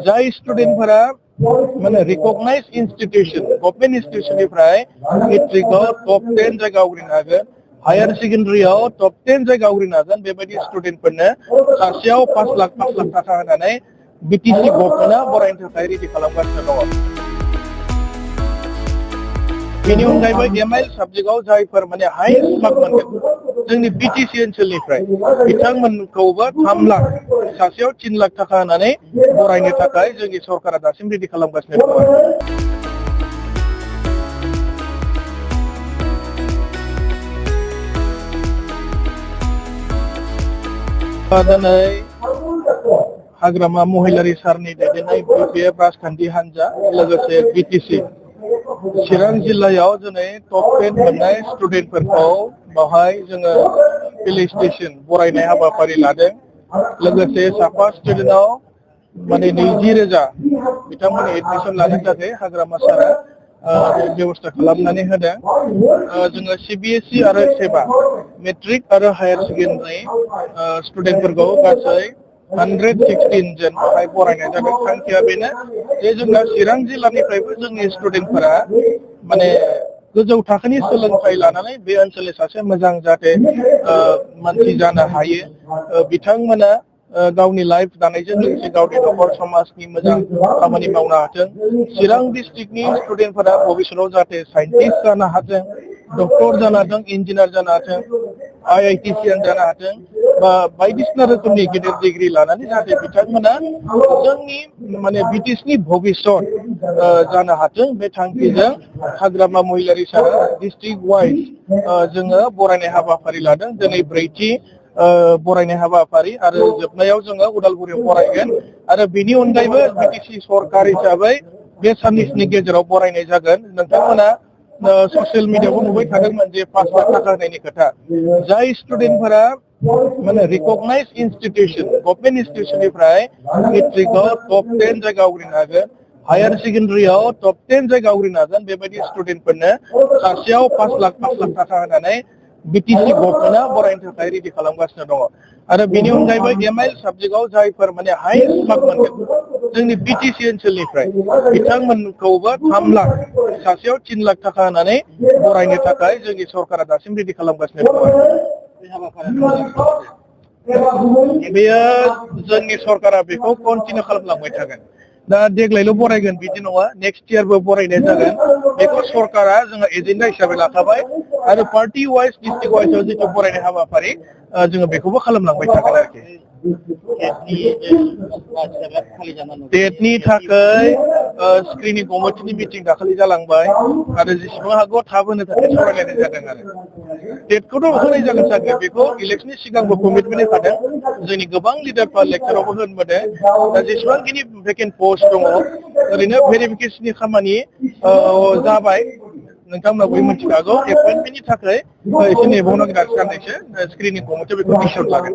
जाय स्टुडेन्टफोरा माने recognise institution government इन्स्टिट्यूशननिफ्राय मेट्रिकआव top 10 जायगा आवग्रिनो हागोन हायर सेकेन्डारियाव टप 10 जायगा आवग्रिनो हागोन बेबायदि स्टुडेन्टफोरनो सासेयाव 5 लाख थाखा होनानै बिटिसि गभर्नमेन्टआ बरायनो थाखाय रेडि खालामगासिनो दङ। बेनि अनगायैबो एमआइएल साबजेक्टआव जायफोर माने हाइस्ट मार्क मोनगोन जोंनि बिटिसि ओनसोलनिफ्राय बिथांमोनखौबो 3 लाख सासेयाव 3 लाख थाखा होनानै बरायनो थाखाय जोंनि सरकारा दासिम रेडि खालामगासिनो दङ। दिनै हाग्रामा महिलारी सारनि दैदेननाय बिपिएफ राजखान्थि हान्जा लोगोसे बिटिसि चिरां जिल्लायाव दिनै टप 10 मोननाय स्टुडेन्टफोरखौ बावहाय जोङो फेलिसिटेसन बरायनाय हाबाफारि लादों। लोगोसे साफा स्टुडेन्टआव माने 20,000 बिथांमोननि एडमिसन लानो थाखाय हाग्रामा सारा बेबस्था खालामनानै होदों। जोङो सिबिएसइ आरो सेबा मेट्रिक आरो हायार सेकेन्डारि स्टुडेन्टफोरखौ गासै 116 जन बाहाय बरायनाय जादों। थांखिया बेनो जे जोंना चिरां जिल्लानिफ्रायबो जोंनि स्टुडेन्टफोरा माने गोजौ थाखोनि सोलोंथाइ लानानै बे ओनसोलनि सासे मोजां जाहाथे मानसि जानो हायो बिथांमोना गावनि लाइफ दानायजों लोगोसे गावनि नखर समाजनि मोजां खामानि मावनो हाथों। चिरां डिस्ट्रिक्टनि स्टुडेन्टफोरा भबिष्यतआव जाहाथे साइन्टिस्ट जानो हाथों, डक्टर जानो हाथों, इन्जिनियार जानो हाथों, IITसियान जानो हाथों बा बायदिसिना रोखोमनि गिदिर डिग्री लानानै जाहाथे बिथांमोना जोंनि माने बिटिसिनि भबिष्यत जानो हाथों बे थांखिजों हाग्रामा महिलारी सारा डिस्ट्रिक्ट वाइज जोङो बरायनाय हाबाफारि लादों। दिनै 4थि बरायनाय हाबाफारि आरो जोबनायाव जोङो उदालगुरियाव बरायगोन आरो बेनि अनगायैबो बिटिसि सरकार हिसाबै बे साननैसोनि गेजेराव बरायनाय जागोन। नोंथांमोना ससियेल मिडियाआवबो नुबाय थादोंमोन जे 5 लाख थाखा होनायनि खोथा। जाय स्टुडेन्टफोरा माने रिकगनाइज इन्स्टिट्यूशन गभर्नमेन्ट इन्स्टिट्यूशननिफ्राय मेट्रिकआव टप 10 जायगा आवग्रिनो हागोन हायर सेकेन्डारियाव टप 10 जायगा आवग्रिनो हागोन बेबायदि स्टुडेन्टफोरनो सासेयाव 5 लाख थाखा होनानै बिटिसि गभर्नमेन्टआ बरायनो थाखाय रेडि खालामगासिनो दङ। आरो बेनि अनगायैबो एमआइएल साबजेक्टआव जायफोर माने हाइस्ट मार्क मोनगोन जोंनि बिटिसि ओनसोलनिफ्राय बिथांमोनखौबो 3 लाख सासेयाव 3 लाख थाखा होनानै बरायनो थाखाय जोंनि सरकारा दासिम रेडि खालामगासिनो दङ। बेयो जोंनि सरकारा बेखौ कन्टिनिउ खालामलांबाय थागोन। दा देग्लायल' बरायगोन बिदि नङा, नेक्स्ट इयारबो बरायनाय जागोन। बेखौ सरकारा जोङो एजेन्डा हिसाबै लाखाबाय आरो पार्टि वाइज डिस्ट्रिक्ट वाइजआव जिथु बरायनाय हाबाफारि जोङो बेखौबो खालामलांबाय थागोन आरोखि। टेटनि थाखाय स्क्रिनिं कमिटिनि मिटिं दाखालि जालांबाय आरो जेसेबां हागौ थाब होनो थाखाय सावरायलायनाय जादों आरो टेटखौथ' होनाय जागोन सार बेखौ इलेक्सननि सिगांबो कमिटमेन्ट होखादों। जोंनि गोबां लिडारफ्रा लेक्सारावबो होनबोदों दा जेसेबांखिनि भेकेन्ट पस्ट दङ ओरैनो भेरिफिकेसननि खामानि जाबाय नोंथांमोना बयबो मिथिखागौ एपइन्टमेन्टनि थाखाय एसे नेबावनांगोन आरो साननैसो स्क्रिनिं कमिटियाव बेखौ डिसिसन लागोन।